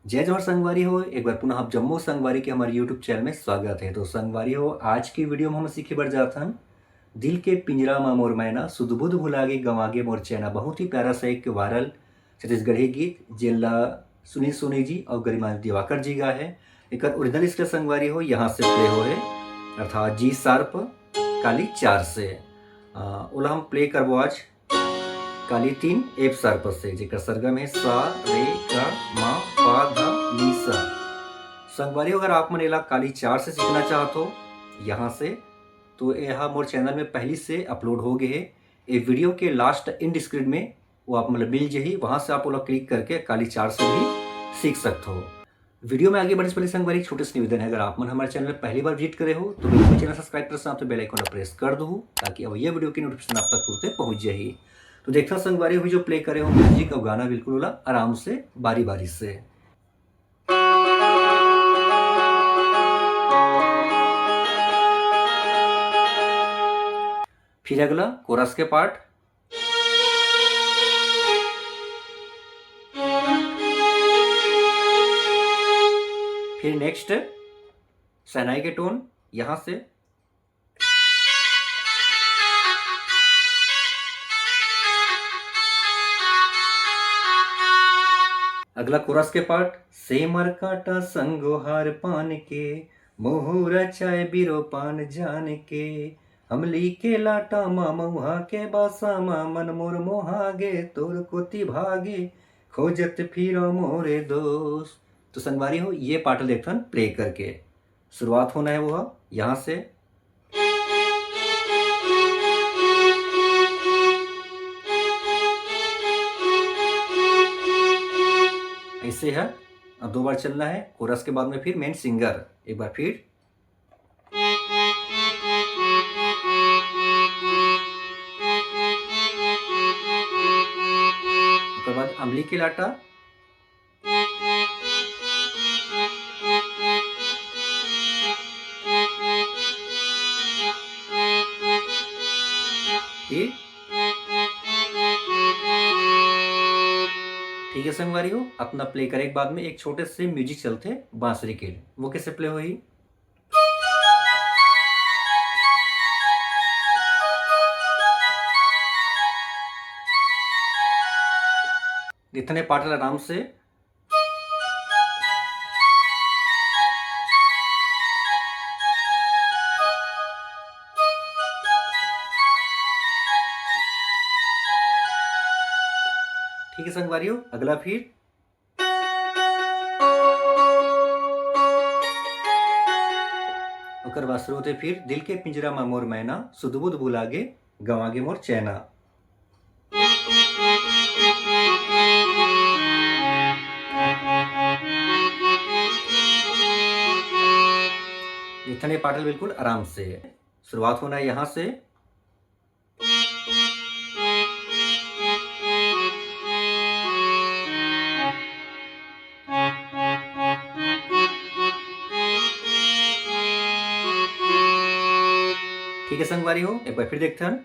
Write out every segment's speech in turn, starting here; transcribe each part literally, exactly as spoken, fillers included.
जय जोहार संगवारी हो, एक बार पुनः आप जम्मो संगवारी के हमारे YouTube चैनल में स्वागत है। तो संगवारी हो, आज की वीडियो में हम सीखे बर जात हन, दिल के पिंजरा मा मोर मैना, सुध बुध भुलागे, गंवागे मोर चैना। बहुत ही प्यारा सा एक वायरल छत्तीसगढ़ी गीत, जेला सुनील सोनी जी और गरिमा दिवाकर जी गा है। एकर ओरिजिनल स्केल संगवारी हो, यहाँ से प्ले हो है, अर्थात जी शार्प, काली चार से। अ, ओला हम प्ले करबो आज काली तीन एफ शार्प से, जेकर सरगम है सा, रे, गा, मा, पा, धा, नी, सा। संगवारी हो, अगर आप मन एला काली चार से सीखना चाहत हो यहाँ से, तो यह मोर चैनल में पहली से अपलोड हो गए है। ये वीडियो के लास्ट एंड स्क्रीन में वो आप मतलब मिल जाही, वहाँ से आप ओला क्लिक करके काली चार से भी सीख सकते हो। वीडियो में आगे बढ़ने से पहले संगवारी एक छोटे से निवेदन है, अगर आप मन हमारे चैनल में पहली बार विजिट करे हो तो बिल्कुल चैनल सब्सक्राइब कर साथ बेल आइकन प्रेस कर दो, ताकि अब ये वीडियो की नोटिफिकेशन आप तक तुरंत पहुँच जाही। तो देखता संगवारी हुई जो प्ले करे हो म्यूजिक और गाना बिल्कुल ओला आराम से बारी बारी से। फिर अगला कोरस के पार्ट। फिर नेक्स्ट शहनाई के टोन यहाँ से। अगला कोरस के पार्ट। सेमर काटा संगोहार पान के, मुहूरा चाय बिरो पान जान के, अमली के लाटा मा मऊहा के बासा मा मन मोर मोहागे तोर कोती भागे, खोजत फिरो मोरे दोस्त। तो संगवारी हो, ये पार्ट देखथन प्ले करके। शुरुआत होना है वो यहाँ से। ऐसे है। अब दो बार चलना है, कोरस के बाद में फिर मेन सिंगर एक बार फिर। ओकर बाद अमली के लाटा। ठीक है संगवारी हो, अपना प्ले करे के बाद में एक छोटे से म्यूजिक चलथे बांसुरी के, वो कैसे प्ले होही? इतने पाटल आराम से। ठीक है संगवारी हो, अगला फिर। ओकर बाद शुरू होथे फिर, दिल के पिंजरा मा मोर मैना, सुध बुध भुलागे, गंवागे मोर चैना। इतने पाटल बिल्कुल आराम से। शुरुआत होना है यहाँ से। ठीक है संगवारी हो, एक बार फिर देखथन।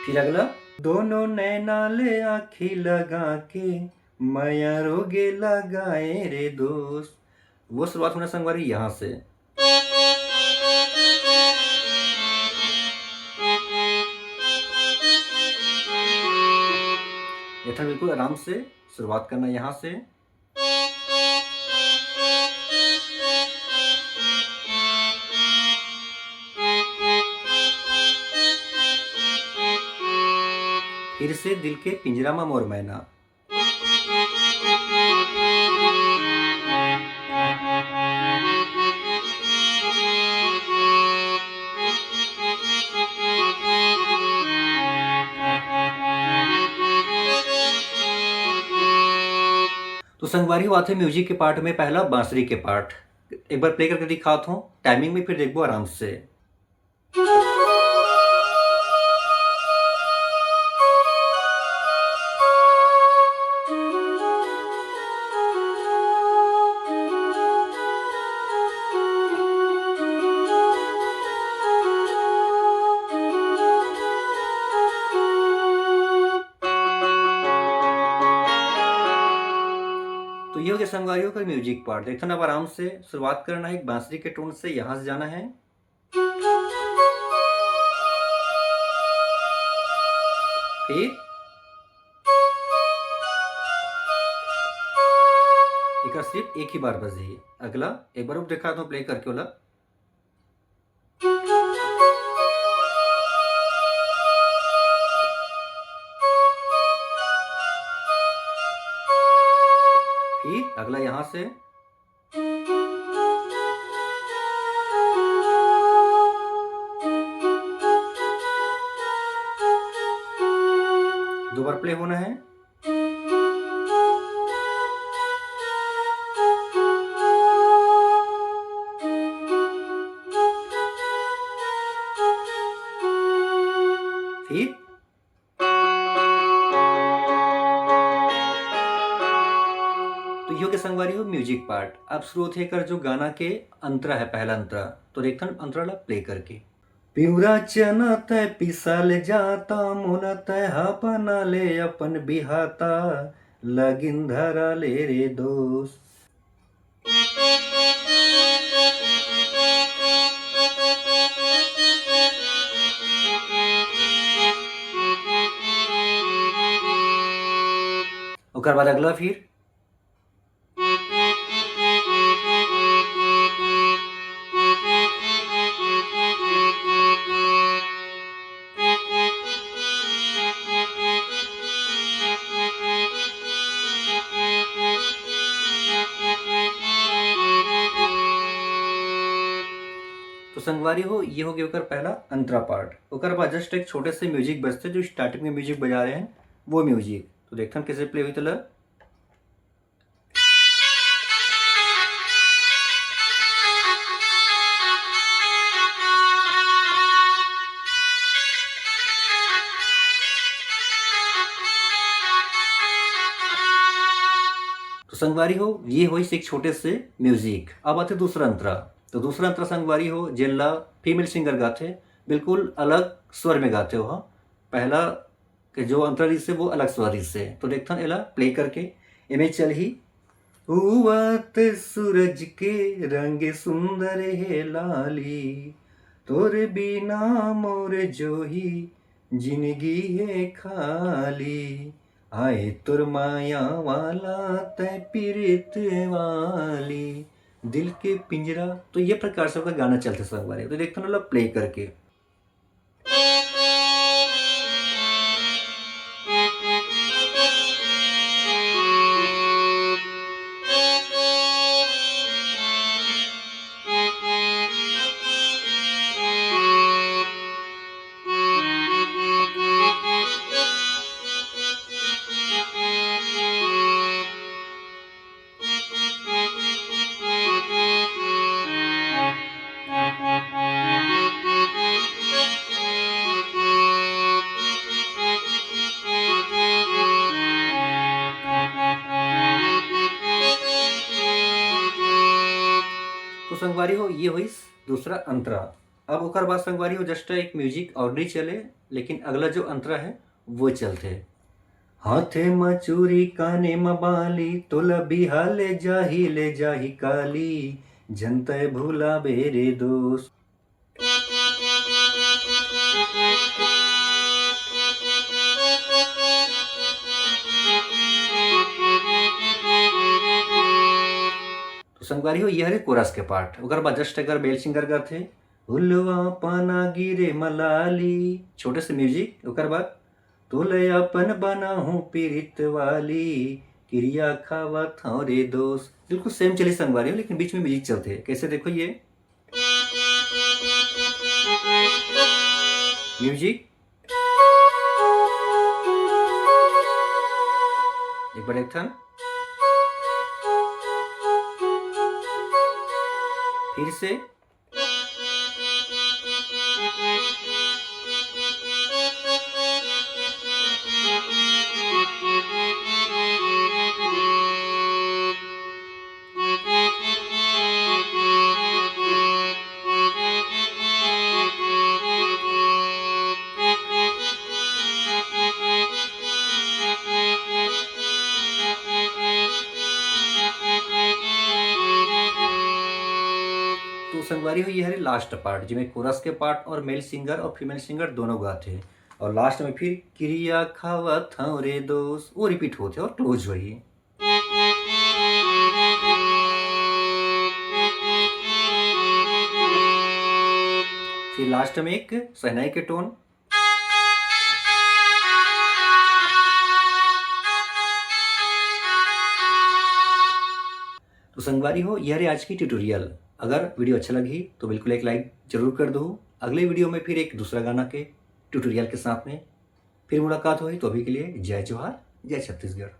फिर अगला, दोनों नैना ले आँखी लगा के, मया रोगे लगाए रे दोस्त। वो शुरुआत होना संगवारी यहाँ से। ये था बिल्कुल आराम से शुरुआत करना यहाँ से। फिर से दिल के पिंजरा मा मोर मैना। तो संगवारी हो, आथे म्यूजिक के पार्ट में पहला बांसुरी के पार्ट। एक बार प्ले करके दिखात हूँ, टाइमिंग में फिर देखबो आराम से। ओके संगवारी हो, ओकर म्यूजिक पार्ट देखथन। अब आराम से शुरुआत करना है एक बांसुरी के टोन से, यहाँ से जाना है, फिर एकर सिर्फ एक ही बार बजही। अगला एक बार और दिखा दो प्ले करके वाला। फिर अगला यहाँ से। दो बार प्ले होना है। फिर तो यो के संगवारी हो म्यूजिक पार्ट। अब शुरू होथे एकर जो गाना के अंतरा है, पहला अंतरा। तो देखथन अंतरा ला प्ले करके। पिउरा चना तय पिसाल जाता, मोला तय हा बना ले अपन बिहाता, लगिन धरा ले रे दोस्त। ओकर बाद अगला फिर। तो संगवारी हो, ये हो गया ओकर पहला अंतरा पार्ट। ओकर बाद जस्ट एक छोटे से म्यूजिक बजथे, जो स्टार्टिंग में म्यूजिक बजा रहे हैं, वो म्यूजिक। तो देखथन कैसे प्ले हुई तला। तो संगवारी हो, ये होइस एक छोटे से म्यूजिक। अब आथे दूसरा अंतरा। तो दूसरा अंतरा संगवारी हो, जेला फीमेल सिंगर गाथे, बिल्कुल अलग स्वर में गाथे हो। पहला के जो अंतरा रहिसे वो अलग स्वर रहिसे। तो देखथन एला प्ले करके। एमे चलही, उवत सूरज के रंग सुंदर हे लाली, तोर बिना मोर जोही जिनगी हे खाली, आए तोर माया वाला तय पीरित वाली, दिल के पिंजरा। तो ये प्रकार से ओकर गाना चलथे संगवारी। तो देखथन ओला प्ले करके। तो संगवारी हो, ये होइस दूसरा अंतरा। अब ओकर बाद संगवारी हो, जस्ट एक म्यूजिक और नहीं चले, लेकिन अगला जो अंतरा है वो चलथे। हाथे म चूरी, काने म बाली, तोला बिहा ले जाही, ले जाही काली, जनतय भुलाबे रे दोस्त। तो संगवारी हो, ये हरे कोरस के पार्ट। ओकर बाद जस्ट अगर मेल सिंगर करथे, हुलवा पाना गिरे मलाली, छोटे से म्यूजिक। ओकर बाद तोले अपन बनाहूँ पीरित वाली, किरिया खावत हौं रे दोस्त। बिल्कुल सेम चली संगवारी हो, लेकिन बीच में म्यूजिक चलथे। कैसे देखो ये म्यूजिक, एक बार एक थन, फिर से। तो संगवारी हो, ये हरे लास्ट पार्ट, जिसमें कोरस के पार्ट और मेल सिंगर और फीमेल सिंगर दोनों गाते हैं। और लास्ट में फिर "किरिया खावत हंव रे दोस्त", वो रिपीट होते और क्लोज हुई। फिर लास्ट में एक शहनाई के टोन। तो संगवारी हो, ये हरे आज की ट्यूटोरियल। अगर वीडियो अच्छा लगी तो बिल्कुल एक लाइक जरूर कर दो। अगले वीडियो में फिर एक दूसरा गाना के ट्यूटोरियल के साथ में फिर मुलाकात होही। तो अभी के लिए जय जोहार, जय छत्तीसगढ़।